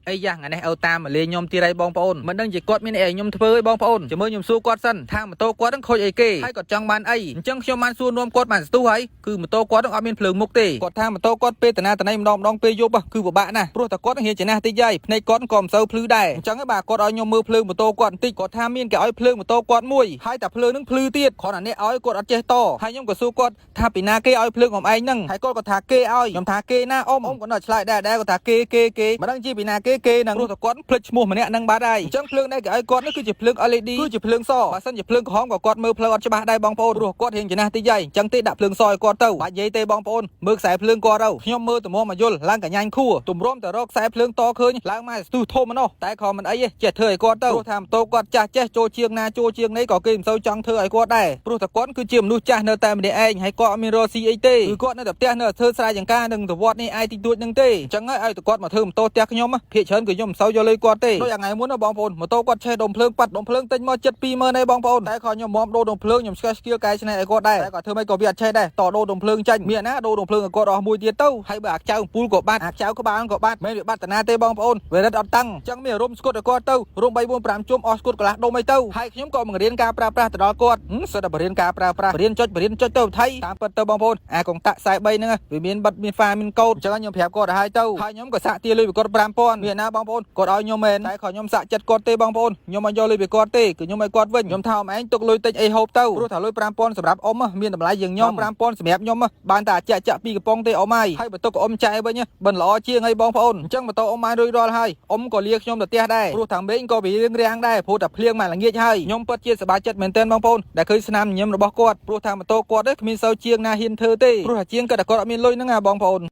អីយ៉ាថ្ងៃនេះឪតាមមកលេងខ្ញុំទៀតហើយបងប្អូនមិនដឹងជាគាត់មានអីឲ្យខ្ញុំធ្វើឯងបងប្អូនចាំមើលខ្ញុំសួរគាត់សិនថាម៉ូតូគាត់នឹងខូចអីគេហើយគាត់ចង់បានអីអញ្ចឹងខ្ញុំបានសួរនាំគាត់បានស្ទុះហើយគឺម៉ូតូគាត់នឹងអត់មានភ្លើងមុខទេគាត់ថាម៉ូតូគាត់ពេលតាណាតណៃម្ដងម្ដងពេលយប់គឺពិបាកណាស់ព្រោះតែគាត់នឹងរៀនចំណាស់តិចហើយភ្នែកគាត់ក៏មិនសូវភ្លឺដែរអញ្ចឹងបាទគាត់ឲ្យខ្ញុំមើលភ្លើងម៉ូតូគាត់បន្តិចគាត់ថាមានគេឲ្យភ្លើងម៉ូតូគាត់មួយហើយតែភ្លើងនឹងភ្លឺទៀតគ្រាន់តែនេះឲ្យគាត់អត់ចេះតហើយខ្ញុំក៏សួរគាត់ថាពីណាគេឲ្យភ្លើងអមឯងហ្នឹងហើយគាត់ក៏ថាគេឲ្យខ្ញុំថាគេណាអ៊ំអ៊ំក៏នៅឆ្លើយដែរដែរគាត់ថាគេគេគេមិនដឹងជាពីណាគេគេហ្នឹងព្រោះតែគាត់ភ្លេចឈ្មោះម្នាក់ហ្នឹងបាត់ហើយអញ្ចឹងភ្លើងដែលគេឲ្យគាត់នេះគឺជាភ្លើង LED គឺជាភ្លើងសបើសិនជាភ្លើងក្រហមក៏គាត់មើលផ្លូវអត់ច្បាស់ដែរបងប្អូនព្រោះគាត់រៀងចំណាស់តិចហើយអញ្ចឹងទេដាក់ភ្លើងសឲ្យគាត់ទៅបាច់និយាយទេបងប្អូនមើលខ្សែភ្លើងគាត់ទៅខ្ញុំមើលតម្រាំមកយល់ឡើងកញ្ញាញ់ខួរទម្រាំតែរកខ្សែភ្លើងតឃើញឡើងមកស្ទុះធំម្នោះតែក៏មិនអីទេចេះធ្វើឲ្យគាត់ទៅព្រោះថាម៉ូតូគាត់ចាស់ចេះចូលជាងណាចូលជាងនេះក៏គេមិនសូវចង់ធ្វើឲ្យគាត់ដែរព្រោះតែគាត់គឺជាមនុស្សចាស់នៅតែម្នាក់ឯងហើយគាត់អត់មានរកស៊ីអីទេគឺគាត់នៅតែផ្ទះនៅតែធ្វើស្រែចម្ការនិងទៅវត្តនេះឯងតិចតួចនឹងទេអញ្ចឹងហើយឲ្យតែគាត់មកធ្វើម៉ូតូផ្ទះខ្ញុំភាគច្រើនគឺខ្ញុំមិនសូវយកលុយគាត់ទេដូចថ្ងៃមុនណាបងប្អូនម៉ូតូគាត់ឆេះដុំភ្លើងប៉ាត់ដុំភ្លើងទិញមកចិត្ត20000ឯងបងប្អូនតែក៏ខ្ញុំមកដូរដុំភ្លើងខ្ញុំស្កេះស្គៀលកែច្នៃឲ្យគាត់ដែរតែគាត់ធ្វើម៉េចក៏វាអត់ឆេះដែរតដូរដុំភ្លើងចាញ់មានណាដូរដុំភ្លើងឲ្យគាត់អស់មួយទៀតទៅហើយបើអាចៅអំពូលក៏បាត់អាចៅក្បាលក៏បាត់មិនវាបាត់តាណាទេបងប្អូនវារឹតអត់តាំងអញ្ចឹងមានរំស្គត់ឲ្យគាត់ទៅរំ3 4 5ជុំអស់ស្គត់កន្លះដុំអីទៅហើយខ្ញុំក៏បង្រៀនការប្រើប្រាស់ទៅដល់គាត់សិតតែបង្រៀនការប្រើប្រាស់បង្រៀនចុចបង្រៀនចុចទៅថៃតាមពិតទៅបងប្អូនអាកុងតាក់43ហ្នឹងវាមានបិទមានហ្វាមានកូដអញ្ចឹងខ្ញុំប្រាប់គាត់ទៅហើយទៅហើយខ្ញុំក៏សាក់ទាលុយពីគាត់5000មានណាបងប្អូនគាត់ឲ្យខ្ញុំមែនតែក៏ខ្ញុំសាក់ចិត្តគាត់ទេបងប្អូនខ្ញុំអត់យកលុយពីគាត់ទេគឺខ្ញុំឲ្យគាត់វិញខ្ញុំថាអមឯងទុកលុយទិញអីហូបទៅព្រោះថាលុយ5000សម្រាប់អ៊ំមានតម្លៃជាងខ្ញុំ5000សម្រាប់ខ្ញុំបានតែចាក់ចាក់ពីកំប៉ុងទេអ៊ំហើយហើយបើទុកអ៊ំចាយវិញបិណ្ឌល្អជាងអីបងប្អូនអញ្ចឹងម៉ូតូអ៊ំបានរួចរាល់ហើយអ៊ំក៏លាខ្ញុំទៅផ្ទះដែរព្រោះថាមេងក៏វារៀងរាំងដែរព្រោះតែភ្លៀងមកល្ងាចហើយខ្ញុំពិតជាសប្បាយចិត្តមែនទែនបងប្អូនដែលឃើញស្នាមញញឹមរបស់គាត់ព្រោះថាម៉ូតូគាត់គ្មានសូវជាងណាហ៊ានធ្វើទេព្រោះថាជាងគាត់តែគាត់អត់មានលុយហ្នឹងណាបងប្អូន។